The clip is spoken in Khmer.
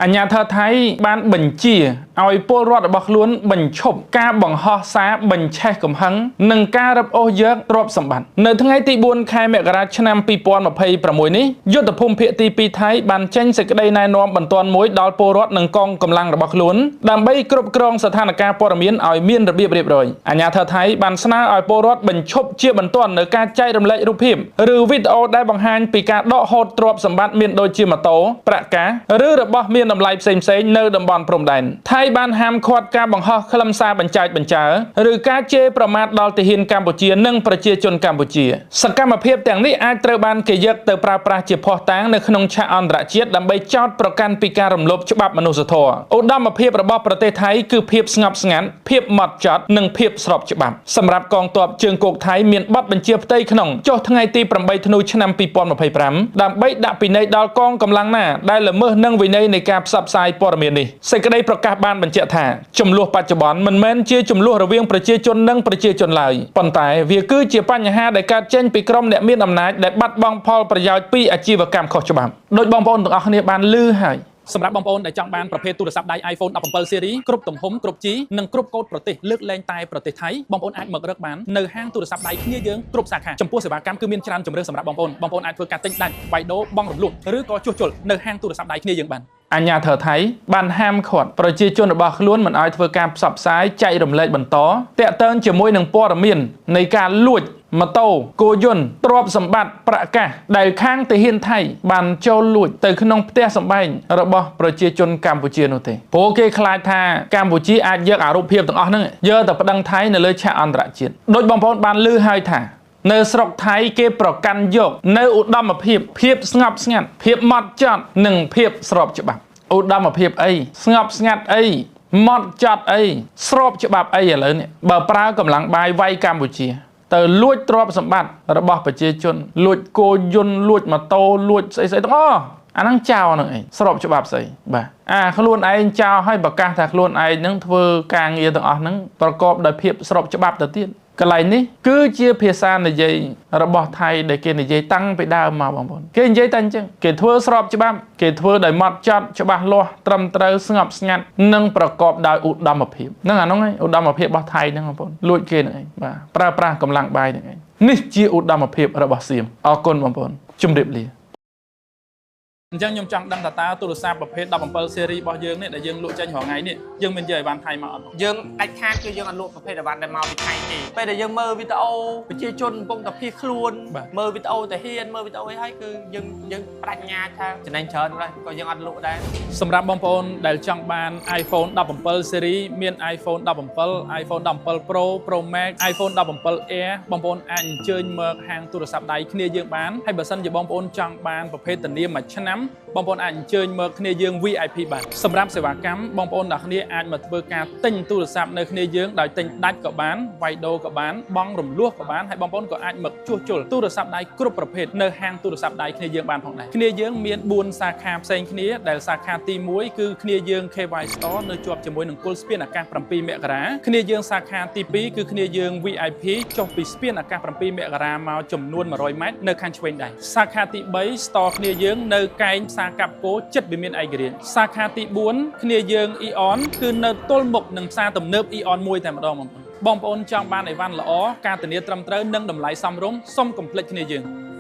អាជ្ញាធរថៃបានបញ្ជាឲ្យពលរដ្ឋរបស់ខ្លួនបញ្ឈប់ការបង្ហោះសារបញ្ឆេះកំហឹងនិងការរឹបអូសយកទ្រព្យសម្បត្តិនៅថ្ងៃទី4ខែមករាឆ្នាំ2026នេះយុទ្ធភូមិភាគទី2ថៃបានចេញសេចក្តីណែនាំបន្ទាន់មួយដល់ពលរដ្ឋនិងកងកម្លាំងរបស់ខ្លួនដើម្បីគ្រប់គ្រងស្ថានភាពព័ត៌មានឲ្យមានរបៀបរៀបរយអាជ្ញាធរថៃបានស្នើឲ្យពលរដ្ឋបញ្ឈប់ជាបន្ទាន់នៅការចែករំលែករូបភាពឬវីដេអូដែលបង្ហាញពីការដកហូតទ្រព្យសម្បត្តិមានដូចជាម៉ូតូប្រាក់កាសឬរបស់មានតម្លៃផ្សេងៗនៅតំបន់ព្រំដែនថៃបានហាមឃាត់ការបង្ហោះខ្លឹមសារបញ្ចើចបញ្ចើឬការជេរប្រមាថដល់ទាហានកម្ពុជានិងប្រជាជនកម្ពុជាសកម្មភាពទាំងនេះអាចត្រូវបានគេយកទៅប្រើប្រាស់ជាភស្តុតាងនៅក្នុងឆាកអន្តរជាតិដើម្បីចោទប្រកាន់ពីការរំលោភច្បាប់មនុស្សធម៌ឧត្តមភាពរបស់ប្រទេសថៃគឺភាពស្ងប់ស្ងាត់ភាពម៉ត់ចត់និងភាពស្របច្បាប់សម្រាប់កងទ័ពជើងគោកថៃមានបទបញ្ជាផ្ទៃក្នុងចុះថ្ងៃទី8ធ្នូឆ្នាំ2025ដើម្បីដាក់ពិន័យដល់កងកម្លាំងណាដែលល្មើសនឹងវិន័យនៃការផ្សព្វផ្សាយព័ត៌មាននេះសេចក្តីប្រកាសបានបញ្ជាក់ថាចំនួនបច្ចុប្បន្នមិនមែនជាចំនួនរវាងប្រជាជននិងប្រជាជនឡើយប៉ុន្តែវាគឺជាបញ្ហាដែលកើតចេញពីក្រុមអ្នកមានអំណាចដែលបាត់បង់ផលប្រយោជន៍ពីអាជីវកម្មខុសច្បាប់ដោយបងប្អូនទាំងអស់គ្នាបានឮហើយសម្រាប់បងប្អូនដែលចង់បានប្រភេទទូរស័ព្ទដៃ iPhone 17 series គ្រប់ទំហំគ្រប់ G និងគ្រប់កូដប្រទេសលើកលែងតែប្រទេសថៃបងប្អូនអាចមករកបាននៅហាងទូរស័ព្ទដៃគ្នាយើងគ្រប់សាខាចំពោះសេវាកម្មគឺមានច្រើនជម្រើសសម្រាប់បងប្អូនបងប្អូនអាចធ្វើការទិញដាច់វាយដូរបង់រំលោះឬក៏ជួសជុលនៅហាងទូរស័ព្ទដៃគ្នាយើងបានអាជ្ញាធរថៃបានហាមឃាត់ប្រជាជនរបស់ខ្លួនមិនឲ្យធ្វើការផ្សព្វផ្សាយចែករំលែកបន្តតាក់ទងជាមួយនឹងព័ត៌មាននៃការលួចម៉ូតូគោយន្តទ្រព្យសម្បត្តិប្រាក់កាសដែលខាងទាហានថៃបានចូលលួចទៅក្នុងផ្ទះសម្បែងរបស់ប្រជាជនកម្ពុជានោះទេព្រោះគេខ្លាចថាកម្ពុជាអាចយកអារូបភាពទាំងអស់ហ្នឹងយកទៅប្តឹងថៃនៅលើឆាកអន្តរជាតិដោយបងប្អូនបានឮហើយថានៅស្រុកថៃគេប្រកាន់យកនៅឧត្តមភាពភាពស្ងប់ស្ងាត់ភាពម៉ត់ចត់និងភាពស្របច្បាប់ឧត្តមភាពអីស្ងប់ស្ងាត់អីម៉ត់ចត់អីស្របច្បាប់អីឥឡូវនេះបើប្រើកម្លាំងបាយវាយកម្ពុជាទៅលួចទ្រព្យសម្បត្តិរបស់ប្រជាជនលួចគោយន្តលួចម៉ូតូលួចស្អីស្អីទាំងអស់អាហ្នឹងចោលហ្នឹងឯងស្របច្បាប់ស្អីបាទអាខ្លួនឯងចោលឲ្យប្រកាសថាខ្លួនឯងហ្នឹងធ្វើការងារទាំងអស់ហ្នឹងប្រកបដោយភាពស្របច្បាប់ទៅទៀតកន្លែងនេះគឺជាភាសានិយាយរបស់ថៃដែលគេនិយាយតាំងពីដើមមកបងប្អូនគេនិយាយតែអញ្ចឹងគេធ្វើស្របច្បាប់គេធ្វើដោយម៉ត់ចត់ច្បាស់លាស់ត្រឹមត្រូវស្ងប់ស្ងាត់និងប្រកបដោយឧត្តមភាពហ្នឹងអាហ្នឹងឯងឧត្តមភាពរបស់ថៃហ្នឹងបងប្អូនលួចគេហ្នឹងឯងបាទប្រើប្រាស់កម្លាំងបាយហ្នឹងឯងនេះជាឧត្តមភាពរបស់សៀមអរគុណបងប្អូនជម្រាបលាអញ្ចឹងខ្ញុំចង់ដឹងថាតើទូរស័ព្ទប្រភេទ17 series របស់យើងនេះដែលយើងលក់ចេញរាល់ថ្ងៃនេះយើងមានយកអីវ៉ាន់ថៃមកអត់ យើងដាច់ខាតគឺយើងអត់លក់ប្រភេទអីវ៉ាន់ដែលមកពីថៃទេពេលដែលយើងមើលវីដេអូប្រជាជនកំពុងតែភៀសខ្លួនមើលវីដេអូតាហ៊ានមើលវីដេអូអីហើយគឺយើងយើងបដិញ្ញាថាចំណេញច្រើនដែរក៏យើងអត់លក់ដែរ សម្រាប់បងប្អូនដែលចង់បាន iPhone 17 series មាន iPhone 17 iPhone 17 Pro Pro Max iPhone 17 Air បងប្អូនអាចអញ្ជើញមកហាងទូរស័ព្ទដៃគ្នាយើងបានហើយបើសិនជាបងប្អូនចង់បានប្រភេទធានាមួយឆ្នាំបងប្អូនអាចអញ្ជើញមកគ្នាយើង VIP បានសម្រាប់សេវាកម្មបងប្អូនទាំងគ្នាអាចមកធ្វើការទិញទូរស័ព្ទនៅគ្នាយើងដោយទិញដាច់ក៏បានវាយដូរក៏បានបង់រំលោះក៏បានហើយបងប្អូនក៏អាចមកជួសជុលទូរស័ព្ទដៃគ្រប់ប្រភេទនៅហាងទូរស័ព្ទដៃគ្នាយើងបានផងដែរគ្នាយើងមាន4សាខាផ្សេងគ្នាដែលសាខាទី1គឺគ្នាយើង KY Store នៅជាប់ជាមួយនឹងគុលស្ពានអាកាស7មករាគ្នាយើងសាខាទី2គឺគ្នាយើង VIP ចុះពីស្ពានអាកាស7មករាមកចំនួន100ម៉ែត្រនៅខាងឆ្វេងដៃសាខាទី3 Store គ្នាយើងនៅកែងផ្សារកាប់គោចិត្តវិមានឯករាជ្យសាខាទី4គ្នាយើង Eon គឺនៅទល់មុខនឹងផ្សារទំនើប Eon 1តែម្ដងបងប្អូនបងប្អូនចង់បានអីវ៉ាន់ល្អការធានាត្រឹមត្រូវនិងតម្លៃសមរម្យសូមកុំភ្លេចគ្នាយើង។